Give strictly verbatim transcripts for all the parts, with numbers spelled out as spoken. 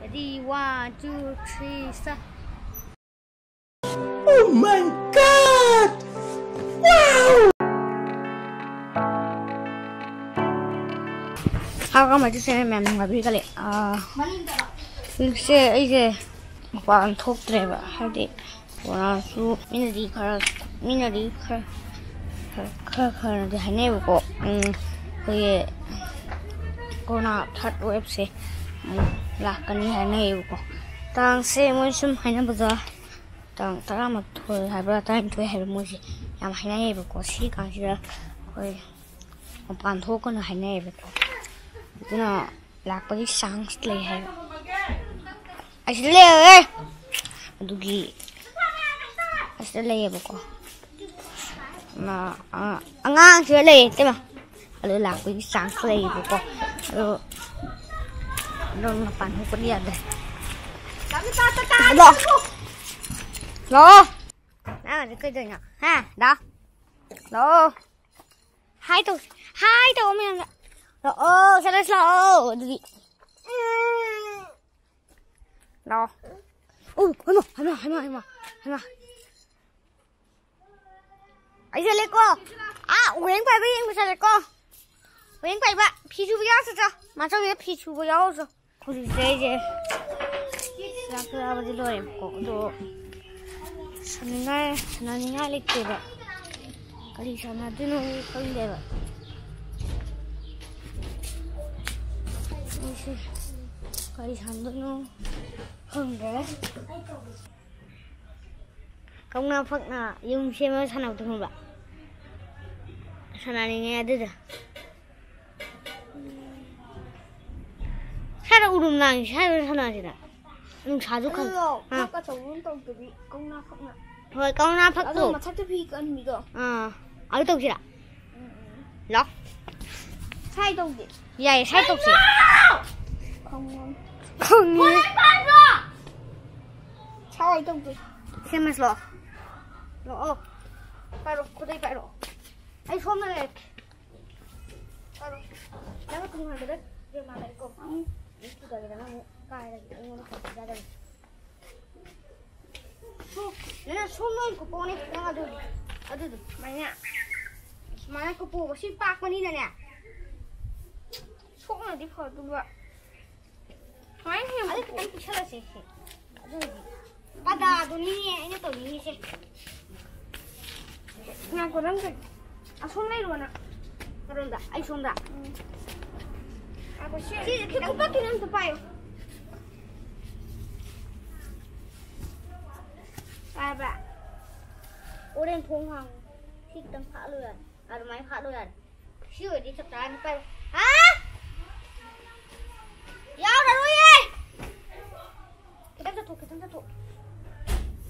Three, one, two, three, start. Oh my God! Wow! ꯍꯥꯎ ꯀꯃꯥꯏꯅ ꯇꯧꯁꯦ ꯃꯌꯥꯝ ꯅꯨꯡꯉꯥꯏꯕꯤꯔꯤ ꯈꯜꯂꯦ꯫ ꯍꯧꯖꯤꯛꯁꯦ ꯑꯩꯁꯦ ꯃꯄꯥꯟ ꯊꯣꯛꯇ꯭ꯔꯦꯕ, ꯍꯥꯏꯕꯗꯤ ꯀꯣꯔꯣꯅꯥꯁꯨ ꯃꯤꯅꯗꯤ ꯈꯔ ꯃꯤꯅꯗꯤ ꯈꯔ ꯈꯔ ꯈꯔꯅꯗꯤ ꯍꯥꯏꯅꯩꯌꯦꯕꯀꯣ꯫ ꯎꯝ, ꯑꯩꯈꯣꯏꯒꯤ ꯀꯣꯔꯣꯅꯥ ꯊꯥꯔꯠ ꯋꯦꯞꯁꯦ ꯑꯃꯨꯛ ꯂꯥꯛꯀꯅꯤ ꯍꯥꯏꯅꯩꯌꯦꯕꯀꯣ꯫ ꯇꯥꯡꯁꯦ ꯃꯣꯏ ꯁꯨꯝ ꯍꯥꯏꯅꯕꯗ ꯇꯥꯡ ꯇꯔꯥꯃꯥꯊꯣꯏ ꯍꯥꯏꯕ꯭ꯔꯥ ꯇꯔꯥꯅꯤꯊꯣꯏ ꯍꯥꯏꯕ꯭ꯔꯥ ꯃꯣꯏꯁꯦ ꯌꯥꯝ ꯍꯥꯏꯅꯩꯌꯦꯕꯀꯣ꯫ ꯁꯤ ꯀꯥꯟꯁꯤꯗ ꯑꯩꯈꯣꯏ ꯃꯄꯥꯟ ꯊꯣꯛꯀꯅꯨ ꯍꯥꯏꯅꯩꯌꯦꯕꯀꯣ꯫ ꯑꯗꯨꯅ ꯂꯥꯛꯄꯒꯤ ꯆꯥꯟꯁ ꯂꯩ ꯍꯥꯏꯕ꯫ ꯑꯁꯤꯗ ꯂꯩꯔꯦ꯫ ꯑꯗꯨꯒꯤ ꯑꯁꯤꯗ ꯂꯩꯌꯦꯕꯀꯣ꯫ ꯑꯉꯥꯡꯁꯤꯗ ꯂꯩꯌꯦ ꯏꯇꯩꯃ꯫ ꯑꯗꯣ ꯂꯥꯛꯄꯒꯤ ꯆꯥꯟꯁ ꯂꯩꯌꯦꯕꯀꯣ꯫ ꯑꯗꯣ ꯑꯗꯨꯝ ꯃꯄꯥꯟ ꯊꯣꯛꯄꯗꯤ ꯌꯥꯗꯦ꯫ ꯂꯥꯛꯑꯣ꯫ ꯂꯥꯛꯑꯣ꯫ ꯅꯪ ꯍꯧꯖꯤꯛ ꯀꯩꯗꯧꯔꯤꯅꯣ? ꯍꯥ? ꯂꯥꯛꯑꯣ꯫ ꯂꯥꯛꯑꯣ꯫ ꯍꯥꯏ ꯇꯧ꯫ ꯍꯥꯏ ꯇꯧ ꯃꯌꯥꯝꯗ꯫ ꯂꯥꯛꯑꯣ꯫ ꯆꯠꯂꯁꯤ ꯂꯥꯛꯑꯣ꯫ ꯑꯗꯨꯗꯤ꯫ ꯂꯥꯛꯑꯣ꯫ ꯎ, ꯍꯩꯃꯥ, ꯍꯩꯃꯥ, ꯍꯩꯃꯥ, ꯍꯩꯃꯥ, ꯍꯩꯃꯥ꯫ ꯑꯩ ꯆꯠꯂꯦꯀꯣ꯫ ꯑꯥ, ꯎꯍꯦꯟ ꯄꯥꯏꯕ ꯌꯦꯡꯕ ꯆꯠꯂꯦꯀꯣ꯫ ꯎꯍꯦꯟ ꯄꯥꯏꯕ꯫ ꯐꯤ ꯁꯨꯕ ꯌꯥꯎꯔꯨꯆꯣ꯫ ꯃꯥꯆꯧꯕꯤꯗ ꯐꯤ ꯁꯨꯕ ꯌꯥꯎꯔꯨꯆꯣ꯫ ꯍꯧꯖꯤꯛꯁꯦ ꯑꯩꯁꯦ ꯆꯥꯛ ꯆꯥꯕꯗꯤ ꯂꯣꯏꯔꯦꯕꯀꯣ꯫ ꯑꯗꯣ ꯁꯥꯟꯅꯅꯤꯡꯉꯥꯏ, ꯁꯥꯟꯅꯅꯤꯡꯉꯥꯏ ꯂꯩꯇꯦꯕ꯫ ꯀꯔꯤ ꯁꯥꯟꯅꯗꯣꯏꯅꯣ ꯈꯪꯗꯦꯕ꯫ ꯑꯩꯁꯦ ꯀꯔꯤ ꯁꯥꯟꯅꯗꯣꯏꯅꯣ ꯈꯪꯗ꯭ꯔꯦ꯫ ꯀꯧꯅꯥ ꯐꯛꯅ ꯌꯨꯝ ꯁꯦꯝꯃꯒ ꯁꯥꯟꯅꯕꯗꯣ ꯈꯪꯕ꯭ꯔꯥ? ꯁꯥꯟꯅꯅꯤꯡꯉꯦ ꯑꯗꯨꯗꯣ꯫ ꯁ꯭ꯋꯥꯏꯗ ꯎꯔꯨꯝ ꯂꯥꯡꯉꯤ, ꯁ꯭ꯋꯥꯏꯗ ꯁꯥꯟꯅꯁꯤꯗ꯫ ꯅꯨꯡꯁꯥꯁꯨ ꯈꯜ-, ꯑꯗꯨꯗꯣ ꯑꯥ꯫ ꯐꯛ ꯑꯆꯧꯕ ꯑꯃ ꯇꯧꯗꯕꯤ, ꯀꯧꯅꯥ ꯐꯛꯅ꯫ ꯍꯣꯏ, ꯀꯧꯅꯥ ꯐꯛꯇꯣ꯫ ꯑꯗꯣ ꯃꯊꯛꯇ ꯐꯤ ꯀꯟꯕꯤꯗꯣ꯫ ꯑꯥ, ꯑꯗꯨ ꯇꯧꯁꯤꯔꯥ? ꯎꯝ, ꯎꯝ꯫ ꯂꯥꯛ꯫ ꯁ꯭ꯋꯥꯏ ꯇꯧꯗꯦ꯫ ꯌꯥꯏꯌꯦ, ꯁ꯭ꯋꯥꯏ ꯇꯧꯁꯦ꯫ ꯀꯩꯅꯣ? ꯈꯪꯉꯣꯏ꯫ ꯈꯪꯉꯤ꯫ ꯁ꯭ꯋꯥꯏ ꯇꯧꯗꯦ꯫ ꯁꯦꯝꯃꯁꯤ ꯂꯥꯛꯑꯣ꯫ ꯂꯥꯛꯑꯣ꯫ ꯄꯥꯏꯔꯣ, ꯈꯨꯗꯩ ꯄꯥꯏꯔꯣ꯫ ꯑꯩ ꯁꯣꯝꯗ ꯂꯩꯔꯛꯀꯦ꯫ ꯄꯥꯏꯔꯣ꯫ ꯅꯪ ꯊꯣꯡ ꯍꯥꯡꯕꯗ ꯗ꯭ꯔꯃꯥ ꯂꯩꯀꯣ꯫ ꯎꯝ꯫ ꯑꯩ ꯄꯨꯊꯒꯦ ꯅꯪ ꯑꯃꯨꯛ꯫ ꯀꯥꯏꯔꯗꯤ ꯑꯩꯉꯣꯟꯗ ꯈꯣꯠꯄ ꯌꯥꯗꯕꯅꯤ꯫ ꯁꯨ, ꯅꯪꯅ ꯁꯨꯝ ꯂꯣꯏ ꯀꯨꯞꯄꯛꯑꯣꯅꯦ, ꯅꯪ ꯑꯗꯨ, ꯑꯗꯨꯗꯣ, ꯁꯨꯃꯥꯏꯅ, ꯁꯨꯃꯥꯏꯅ ꯀꯨꯞꯄꯛꯑꯣꯕ, ꯁꯤ ꯄꯥꯛꯄꯅꯤꯅꯅꯦ, ꯁꯣꯛꯅꯗꯤ ꯐꯗꯧꯕ꯫ ꯁꯨꯃꯥꯏꯅ ꯍꯦꯟꯅ ꯑꯗꯨ ꯀꯨꯞꯄꯛꯑꯣ꯫ ꯈꯤꯇꯪ ꯄꯤꯛꯁꯜꯂꯁꯦ, ꯁꯤ꯫ ꯑꯗꯨ ꯑꯣꯏꯗꯤ꯫ ꯄꯗꯥꯗꯨꯅꯤꯅꯦ ꯑꯩꯅ ꯇꯧꯅꯤꯡꯉꯤꯁꯦ꯫ ꯉꯥꯏꯈꯣ, ꯅꯪ ꯀꯩ-, ꯑꯁꯣꯝ ꯂꯩꯔꯣ ꯅꯪ꯫ ꯀꯔꯣꯝꯗ? ꯑꯩ ꯁꯣꯝꯗ꯫ ꯉꯥꯏꯈꯣ, ꯁꯤ ꯁꯤ ꯈꯤꯇꯪ ꯈꯨꯄꯥꯛꯀꯤꯅ ꯑꯝꯇ ꯄꯥꯏꯌꯨ꯫ ꯄꯥꯏꯕ꯫ ꯑꯣꯔꯦꯟ ꯊꯣꯡ ꯍꯥꯡꯉꯨ꯫ ꯁꯤ ꯈꯤꯇꯪ ꯐꯥꯛꯂꯣ ꯌꯥꯔꯦ꯫ ꯑꯗꯨꯃꯥꯏꯅ ꯐꯥꯛꯂꯣ ꯌꯥꯔꯦ꯫ ꯁꯤ ꯑꯣꯏꯔꯗꯤ ꯆꯞ ꯆꯥꯔꯅꯤ꯫ ꯄꯥꯏꯌꯨ꯫ ꯍꯥ? ꯌꯥꯎꯔꯔꯣꯏꯌꯦ꯫ ꯈꯤꯇꯪ ꯆꯠꯊꯣꯛ, ꯈꯤꯇꯪ ꯆꯠꯊꯣꯛ꯫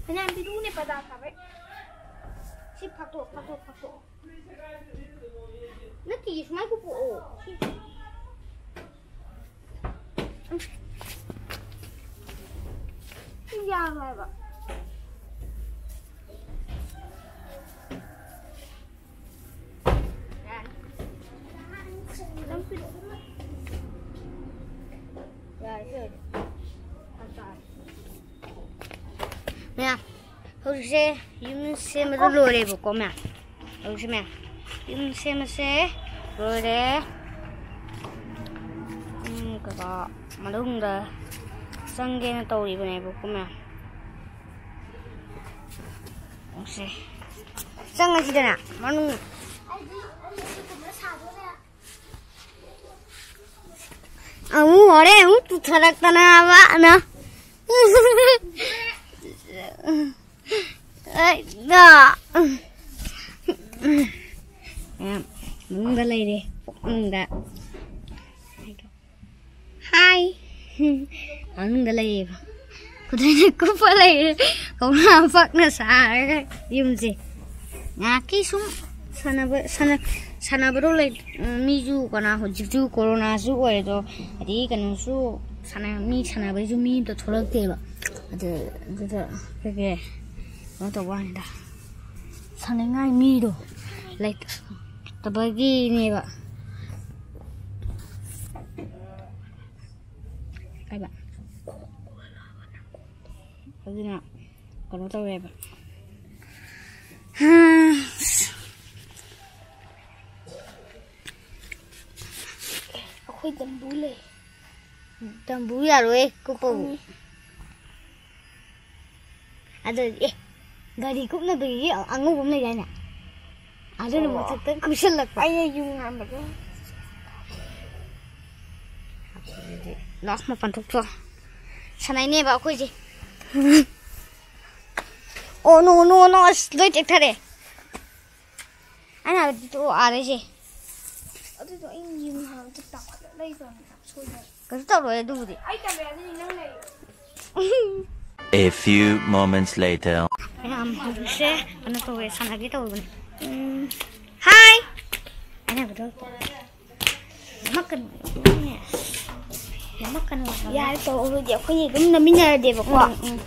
ꯐꯅꯌꯥꯝ ꯄꯤꯔꯨꯅꯦ ꯄꯗꯥ ꯁꯥꯕꯩ꯫ ꯁꯤ ꯐꯥꯛꯇꯣꯛ, ꯐꯥꯛꯇꯣꯛ, ꯐꯥꯛꯇꯣꯛ꯫ ꯅꯠꯇꯤꯌꯦ, ꯁꯨꯃꯥꯏ ꯀꯨꯞꯄꯛꯑꯣ꯫ ꯁꯤ꯫ ꯁꯤ ꯌꯥꯔꯣꯏ ꯍꯥꯏꯕ꯫ ꯃꯌꯥꯝ, ꯍꯧꯖꯤꯛꯁꯦ ꯌꯨꯝ ꯁꯦꯝꯕꯗꯣ ꯂꯣꯏꯔꯦꯕꯀꯣ, ꯃꯌꯥꯝ꯫ ꯍꯧꯖꯤꯛꯁꯦ, ꯃꯌꯥꯝ, ꯌꯨꯝ ꯁꯦꯝꯕꯁꯦ ꯂꯣꯏꯔꯦ꯫ ꯎꯝ, ꯀꯩꯀꯥ ꯃꯅꯨꯡꯗ ꯆꯪꯒꯦꯅ ꯇꯧꯔꯤꯕꯅꯦꯕꯀꯣ, ꯃꯌꯥꯝ꯫ ꯁꯦ꯫ ꯆꯪꯉꯁꯤꯗꯅ ꯃꯅꯨꯡ꯫ ꯑꯃꯨꯛ ꯍꯣꯔꯦꯟ ꯑꯃꯨꯛ ꯄꯨꯊꯔꯛꯇꯅꯕꯅ꯫ ꯑꯩꯗ꯫ ꯃꯌꯥꯝ, ꯃꯅꯨꯡꯗ ꯂꯩꯔꯦ, ꯄꯨꯛꯅꯨꯡꯗ꯫ ꯍꯥꯏ꯫ ꯃꯅꯨꯡꯗ ꯂꯩꯌꯦꯕ꯫ ꯈꯨꯗꯩꯅ ꯀꯨꯞꯄ ꯂꯩꯔꯦ꯫ ꯀꯧꯅꯥ ꯄꯛꯅ ꯁꯥꯔꯒ ꯌꯨꯝꯁꯦ꯫ ꯉꯥꯏꯍꯥꯛꯀꯤ ꯁꯨꯝ ꯁꯥꯟꯅꯕ, ꯁꯥꯟꯅ-, ꯁꯥꯟꯅꯕꯗꯣ ꯂꯩ-, ꯃꯤꯁꯨ ꯀꯅꯥ ꯍꯧꯖꯤꯛꯁꯨ ꯀꯣꯔꯣꯅꯥꯁꯨ ꯑꯣꯏ ꯑꯗꯣ, ꯑꯗꯒꯤ ꯀꯩꯅꯣꯁꯨ ꯁꯥꯟꯅ-, ꯃꯤ ꯁꯥꯟꯅꯕꯩꯁꯨ ꯃꯤ ꯑꯝꯇ ꯊꯣꯛꯂꯛꯇꯦꯕ꯫ ꯑꯗꯨ, ꯑꯗꯨꯗ ꯑꯩꯈꯣꯏꯒꯤ ꯀꯩꯅꯣ ꯇꯧꯕ ꯋꯥꯅꯤꯗ꯫ ꯁꯥꯟꯅꯅꯤꯡꯉꯥꯏ ꯃꯤꯗꯣ ꯂꯩꯇꯕꯒꯤꯅꯦꯕ꯫ ꯀꯩꯕ? ꯑꯗꯨꯅ ꯀꯩꯅꯣ ꯇꯧꯋꯦꯕ꯫ ꯑꯩꯈꯣꯏ ꯇꯝꯕꯨ ꯂꯩ꯫ ꯇꯝꯕꯨ ꯌꯥꯔꯣꯏ ꯀꯨꯞꯄꯕꯨ꯫ ꯈꯪꯉꯤ꯫ ꯑꯗꯨ ꯑꯦ, ꯒꯥꯔꯤ ꯀꯨꯞꯅꯕꯒꯤ ꯑꯉꯧꯕ ꯑꯃ ꯂꯩꯗꯥꯏꯅꯦ? ꯑꯗꯨꯅ ꯑꯣ꯫ ꯃꯊꯛꯇ ꯀꯨꯞꯁꯜꯂꯛꯄ꯫ ꯑꯩꯅ ꯌꯨꯡ ꯍꯥꯟꯕꯗꯣ꯫ ꯂꯥꯛ ꯃꯄꯥꯟ ꯊꯣꯛꯇ꯭ꯔꯣ? ꯁꯥꯟꯅꯩꯅꯦꯕ ꯑꯩꯈꯣꯏꯁꯦ꯫ ꯑꯣ, ꯅꯣ, ꯅꯣ, ꯅꯣ, ꯑꯁ, ꯂꯣꯏ ꯇꯦꯛꯊꯔꯦ꯫ ꯑꯩꯅ ꯍꯥꯏꯕꯗꯤ ꯇꯣꯛꯑꯣ, ꯑꯥꯔꯦꯁꯦ꯫ ꯑꯗꯨꯗꯣ ꯑꯩꯅ ꯌꯨꯡ ꯍꯥꯟꯕꯗ ꯇꯥꯈꯠꯂ ꯂꯩꯈ꯭ꯔꯕꯅꯦ꯫ ꯁꯣꯏꯗꯅ꯫ ꯀꯩꯁꯨ ꯇꯧꯔꯣꯏ ꯑꯗꯨꯕꯨꯗꯤ꯫ ꯑꯩ ꯇꯝꯕ ꯌꯥꯗꯣꯏꯅꯤ, ꯅꯪ ꯂꯩ꯫ A few moments later. ꯃꯌꯥꯝ ꯍꯧꯖꯤꯛꯁꯦ ꯀꯩꯅꯣ ꯇꯧꯋꯦ, ꯁꯥꯟꯅꯒꯦ ꯇꯧꯕꯅꯦ꯫ ꯎꯝ꯫ ꯍꯥꯏ! ꯍꯥꯏꯅꯕꯗꯣ꯫ ꯅꯝꯃꯛꯀꯅꯨ꯫ ꯅꯝꯃꯛꯀꯅꯨ꯫ ꯌꯥꯔꯦ, ꯇꯧꯔꯗꯤ ꯑꯩꯈꯣꯏꯅꯤ ꯑꯗꯨꯝ ꯅꯝꯃꯤꯟꯅꯔꯗꯦꯕꯀꯣ꯫ ꯎꯝ, ꯎꯝ꯫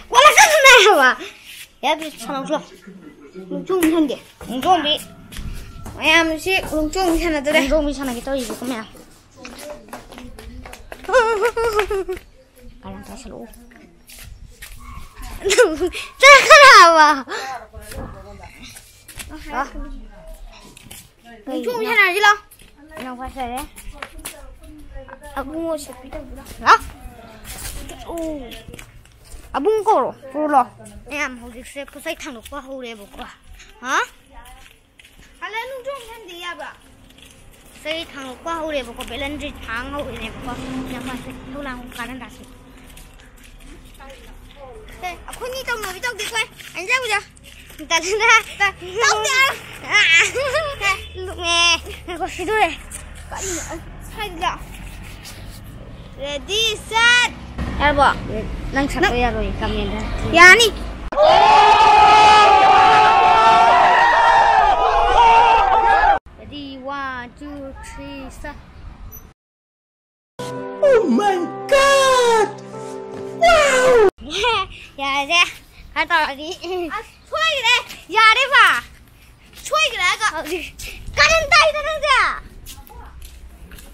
ꯋꯥꯂꯥ ꯆꯠꯂꯨꯅꯦ ꯍꯥꯏꯕ꯫ ꯌꯥꯗ꯭ꯔꯦ, ꯁꯥꯟꯅꯧꯁꯤ ꯂꯥꯎ꯫ ꯂꯣꯡꯆꯣꯡꯕꯤ ꯁꯥꯟꯅꯗꯦ꯫ ꯂꯣꯡꯆꯣꯡꯕꯤ꯫ ꯃꯌꯥꯝꯁꯤ ꯂꯣꯡꯆꯣꯡꯕꯤ ꯁꯥꯟꯅꯗꯣꯔꯦ꯫ ꯂꯣꯡꯆꯣꯡꯕꯤ ꯁꯥꯟꯅꯒꯦ ꯇꯧꯔꯤꯁꯦꯀꯣ ꯃꯌꯥꯝ꯫ ꯀꯔꯟ ꯇꯥꯁꯜꯂꯛꯑꯣ꯫ ꯆꯠꯈ꯭ꯔꯕ? ꯂꯥꯎ꯫ ꯂꯣꯡꯆꯣꯡꯕꯤ ꯁꯥꯟꯅꯔꯁꯤ ꯂꯥꯎ꯫ ꯅꯪ ꯐꯖꯔꯦ꯫ ꯑꯕꯨꯡꯉꯣ ꯁꯦꯠꯄꯤ ꯇꯧꯕꯤꯔꯣ꯫ ꯂꯥꯎ꯫ ꯑꯣ꯫ ꯑꯕꯨꯡ ꯀꯧꯔꯣ, ꯄꯨꯔꯣ ꯂꯥꯎ꯫ ꯃꯌꯥꯝ ꯍꯧꯖꯤꯛꯁꯦ ꯄꯣꯠꯆꯩ ꯊꯥꯡꯗꯣꯛꯄ ꯍꯧꯔꯦꯕꯀꯣ꯫ ꯍꯥ? ꯍꯜꯂ ꯅꯨꯡꯖꯣꯡ ꯍꯟꯗꯤ ꯌꯥꯕ? ꯄꯣꯠꯆꯩ ꯊꯥꯡꯗꯣꯛꯄ ꯍꯧꯔꯦꯕꯀꯣ, ꯕꯦꯂꯟꯗ꯭ꯔꯤ ꯊꯥꯡ ꯍꯧꯔꯤꯅꯦꯕꯀꯣ꯫ ꯌꯥꯝ ꯐꯖꯩ꯫ ꯊꯧ ꯂꯥꯡ ꯀꯥꯟꯅꯟ ꯗꯥꯁꯤ꯫ ꯑꯦ, ꯑꯩꯈꯣꯏꯅꯤ ꯇꯧꯅꯕꯤ ꯇꯧꯗꯦꯀꯣ꯫ ꯑꯩ ꯆꯥ ꯎꯖꯥ꯫ ꯇꯜꯂꯤꯗ꯫ ꯇꯧꯗꯦ꯫ ꯂꯨꯞꯃꯦ꯫ ꯉꯥꯏꯈꯣ, ꯁꯤꯗꯣꯔꯦ꯫ ꯀꯔꯤꯅꯣ? ꯑꯁ, ꯁ꯭ꯋꯥꯏꯗ ꯂꯥꯛꯑꯣ꯫ Ready, set꯫ ꯌꯥꯔꯕꯣ? ꯅꯪ ꯁꯛꯄ ꯌꯥꯔꯣꯏ, ꯀꯃꯦꯟꯗ꯫ ꯌꯥꯅꯤ꯫ Ready, one, two, three, start꯫ Oh my God! Wow! ꯌꯥꯔꯦ, ꯈꯔ ꯇꯧꯔꯗꯤ꯫ ꯑꯁ, ꯁꯣꯏꯈ꯭ꯔꯦ꯫ ꯌꯥꯔꯦꯕ꯫ ꯁꯣꯏꯈ꯭ꯔꯦ ꯍꯥꯏꯒ꯫ ꯍꯧꯖꯤꯛ ꯀꯔꯟ ꯇꯥꯏꯗ ꯅꯪꯁꯦ꯫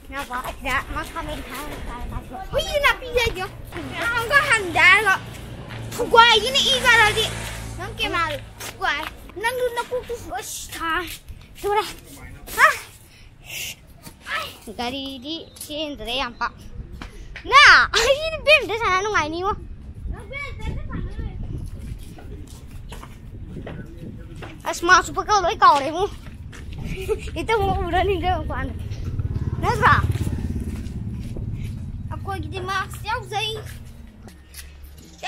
ꯏꯅꯥꯎꯄꯥ, ꯁꯤꯗ ꯃꯥ ꯈꯥꯃꯦꯟ ꯊꯥꯔꯒ ꯆꯥꯔꯦ ꯃꯥꯁꯨ꯫ ꯍꯨꯏ ꯅꯥꯄꯤ ꯍꯥꯏꯗꯣ꯫ ꯋꯥꯏꯒꯤꯅ ꯏ ꯀꯥꯔꯗꯤ ꯅꯪ ꯀꯦꯃꯦꯔꯥꯗꯨ ꯋꯥꯏ꯫ ꯅꯪꯗꯨ ꯅꯀꯣꯛꯇꯨꯁꯨ ꯑꯁ ꯊꯥꯏ꯫ ꯇꯨꯔꯦ꯫ ꯍꯥ? ꯒꯥꯔꯤꯗꯤ ꯆꯦꯟꯗ꯭ꯔꯦ ꯌꯥꯝ ꯄꯥꯛ꯫ ꯅ ꯑꯩꯗꯤ ꯕꯦꯝꯗ ꯁꯥꯟꯅ ꯅꯨꯡꯉꯥꯏꯅꯤꯉꯣ꯫ ꯑꯁ ꯃꯥꯁꯨ ꯄꯀꯜ ꯂꯣꯏ ꯀꯥꯎꯔꯦ ꯏꯕꯨꯡ꯫ ꯏꯇ ꯑꯃꯨꯛ ꯎꯔꯅꯤꯗ ꯃꯄꯥꯟꯗ꯫ ꯅꯠꯇ꯭ꯔꯥ? ꯑꯩꯈꯣꯏꯒꯤꯗꯤ ꯃꯥꯛꯁ ꯌꯥꯎꯖꯩ꯫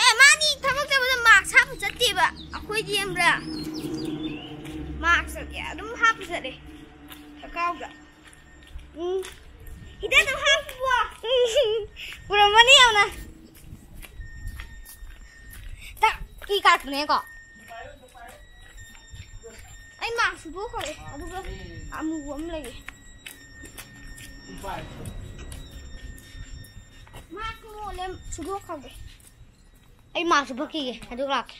ꯑꯦ ꯃꯥꯗꯤ ꯊꯕꯛ ꯆꯠꯄꯗ ꯃꯥꯛꯁ ꯍꯥꯞꯄ ꯆꯠꯇꯦꯕ꯫ ꯑꯩꯈꯣꯏꯗꯤ ꯑꯃ꯭ꯔꯥ ꯃꯥꯛꯁ ꯑꯗꯨꯝ ꯍꯥꯞꯄ ꯆꯠꯂꯦ꯫ ꯆꯈꯥꯎꯗ꯫ ꯎꯝ꯫ ꯍꯤꯗꯥꯛꯇꯣ ꯍꯥꯞꯄꯨꯀꯣ꯫ ꯄꯨꯔꯝꯃꯅꯤ ꯌꯥꯝꯅ꯫ ꯇ-, ꯏ ꯀꯥꯔꯛꯄꯅꯦꯀꯣ꯫ ꯑꯩ ꯃꯥꯛ ꯁꯨꯗꯣꯛꯈ꯭ꯔꯒꯦ꯫ ꯑꯗꯨꯒ ꯑꯃꯨꯕ ꯑꯃ ꯂꯩꯌꯦ꯫ ꯃꯥꯛ ꯃꯣꯠꯂꯦ, ꯁꯨꯗꯣꯛꯈ꯭ꯔꯒꯦ꯫ ꯑꯩ ꯃꯥꯛ ꯁꯨꯗꯣꯛꯈꯤꯒꯦ, ꯑꯗꯨꯒ ꯂꯥꯛꯀꯦ꯫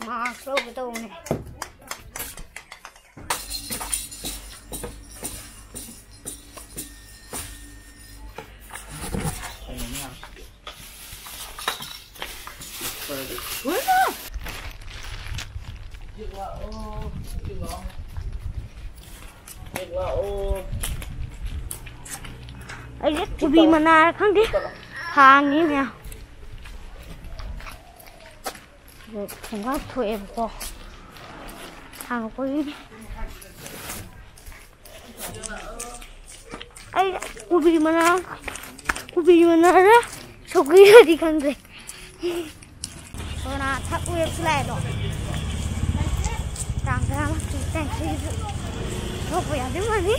ꯃꯥꯛꯁ ꯂꯧꯒꯦ ꯇꯧꯕꯅꯦ꯫ ꯑꯩꯁꯦ ꯀꯣꯕꯤ ꯃꯅꯥꯔ ꯈꯪꯗꯦ, ꯍꯥꯡꯉꯤ ꯃꯌꯥꯝ꯫ ꯈꯣꯡꯒꯥꯎ ꯊꯣꯛꯑꯦꯕꯀꯣ꯫ ꯍꯥꯡꯉꯛꯄꯒꯤꯅꯦ꯫ ꯑꯩ ꯀꯣꯕꯤ ꯃꯅꯥ, ꯀꯣꯕꯤ ꯃꯅꯥꯔ ꯁꯧꯒ꯭ꯔꯤꯔꯗꯤ ꯈꯪꯗ꯭ꯔꯦ꯫ ꯀꯣꯔꯣꯅꯥ ꯊꯛ ꯋꯦꯞꯁꯨ ꯂꯥꯛꯑꯦꯗꯣ꯫ ꯇꯥꯡ ꯇꯔꯥꯃꯥꯊꯣꯏ, ꯇꯔꯥꯅꯤꯊꯣꯏꯒꯤꯁꯨ ꯊꯣꯛꯄ ꯌꯥꯗꯣꯏ ꯃꯥꯜꯂꯤ꯫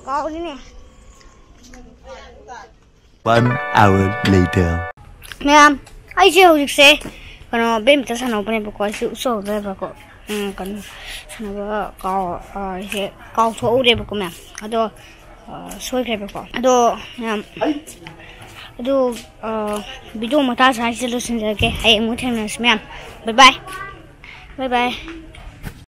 ꯀꯥꯎꯔꯤꯅꯦ꯫ One hour later. ꯃꯌꯥꯝ, ꯑꯩꯁꯦ ꯍꯧꯖꯤꯛꯁꯦ ꯀꯩꯅꯣ ꯕꯦꯠꯃꯤꯟꯇꯟ ꯁꯥꯟꯅꯧꯕꯅꯦꯕꯀꯣ, ꯑꯩꯁꯨ ꯎꯠꯆꯍꯧꯗ꯭ꯔꯦꯕꯀꯣ꯫ ꯎꯝ, ꯀꯩꯅꯣ ꯁꯥꯟꯅꯕ ꯀꯥꯎ ꯑ, ꯍꯦꯛ ꯀꯥꯎꯊꯣꯛꯍꯧꯔꯦꯕꯀꯣ ꯃꯌꯥꯝ꯫ ꯑꯗꯣ ꯑ, ꯁꯣꯏꯈ꯭ꯔꯦꯕꯀꯣ꯫ ꯑꯗꯣ ꯃꯌꯥꯝ, ꯑꯗꯨ ꯚꯤꯗꯤꯑꯣ ꯃꯇꯥꯡ ꯁ꯭ꯋꯥꯏꯁꯤꯗ ꯂꯣꯏꯁꯤꯟꯖꯔꯒꯦ꯫ ꯍꯌꯦꯡ ꯑꯃꯨꯛ ꯊꯦꯡꯅꯔꯁꯤ ꯃꯌꯥꯝ꯫ ꯕꯥꯏ ꯕꯥꯏ꯫ ꯕꯥꯏ ꯕꯥꯏ꯫